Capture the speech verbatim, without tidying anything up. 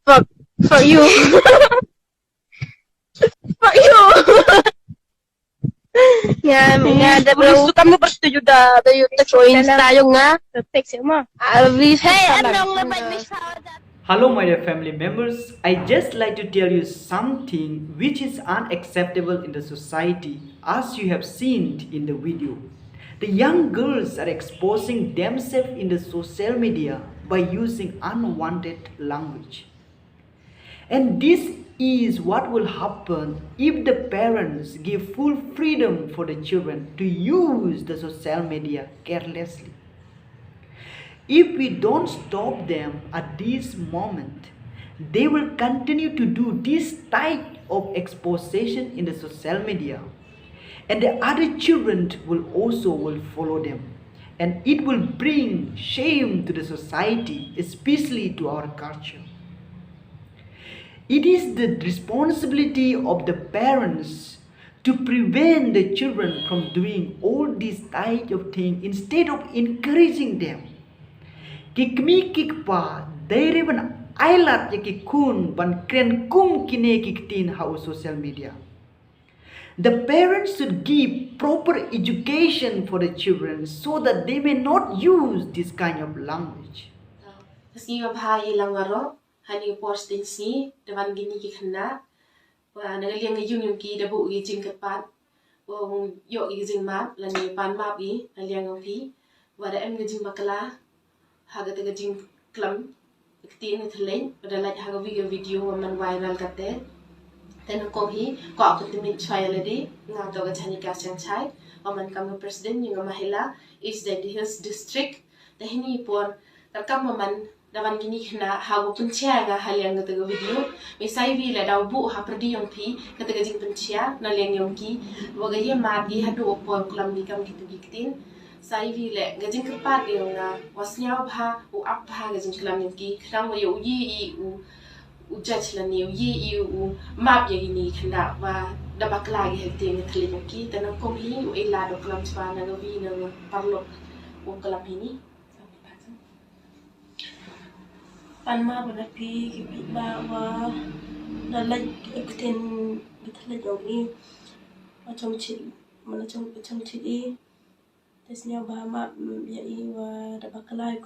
Fuck. Fuck you. Fuck you. Nga, nga da bro. Suka mo ba setuju da, da yung text o Insta yung nga. Text mo. Hey, anong na ba ni shout out? Hello, my dear family members. I just like to tell you something which is unacceptable in the society, as you have seen in the video. The young girls are exposing themselves in the social media by using unwanted language. And this is what will happen if the parents give full freedom for the children to use the social media carelessly. If we don't stop them at this moment, they will continue to do this type of exposition in the social media, and the other children will also will follow them, and it will bring shame to the society, especially to our culture. It is the responsibility of the parents to prevent the children from doing all these type of thing instead of encouraging them. Ki kmie ki kpa dei ruh ban ailad ïa ki khun ban kren kum kine ki ktien ha u social media. The parents should give proper education for the children so that they may not use this kind of language. Ka sngi ba bha ïa lang baroh, hangne por sdang sngi da wan kine ki khynnah, wa na ka liang ka ïung ïong ki da buh ki jingkyrpad, wa ïoh ki jingmap lane pan map ki na liang ïong phi, wa da em ka jingbakla ha kata ka jingklam ka ktien ka thylliej, wa da lait ha ka video, video wa man viral kata. Te na kong hi ko aku tymmen chwa ïa lade, nga to ka Chanika Seng Chai, wa man kam ka president ïong ka Mahila East Jaintia Hills District. Te hini por ka kam wa man da wan kini khynnah ha wa pynchia nga ha liang kata ka video. Me sa iwi le da u buh ha pyrdi ïong phi kata ka jingpynchia na liang ïong ki, wa ka ïa map ki haduh u por klam ki kam kitu ki ktien. Sa iwi le ka jingkyrpad ïong nga, wa sñiaw bha, u ap bha ka jingklam ïong ki, khnang wa ïa u ïe i u, u judge lane u ïe i u map ïa kini khynnah wa da bakla ki ha ktien ka thylliej ïong ki. Te na kong hi u ila da klam chwa na ka wi na ka parlok u klam hini. Pan map na phi ki phi ba wa da lait ki ktien ka thylliej ïong i. Wa chong chit, mana chong, chong chit i. Te sñiaw bha map ïa i wa da bakla i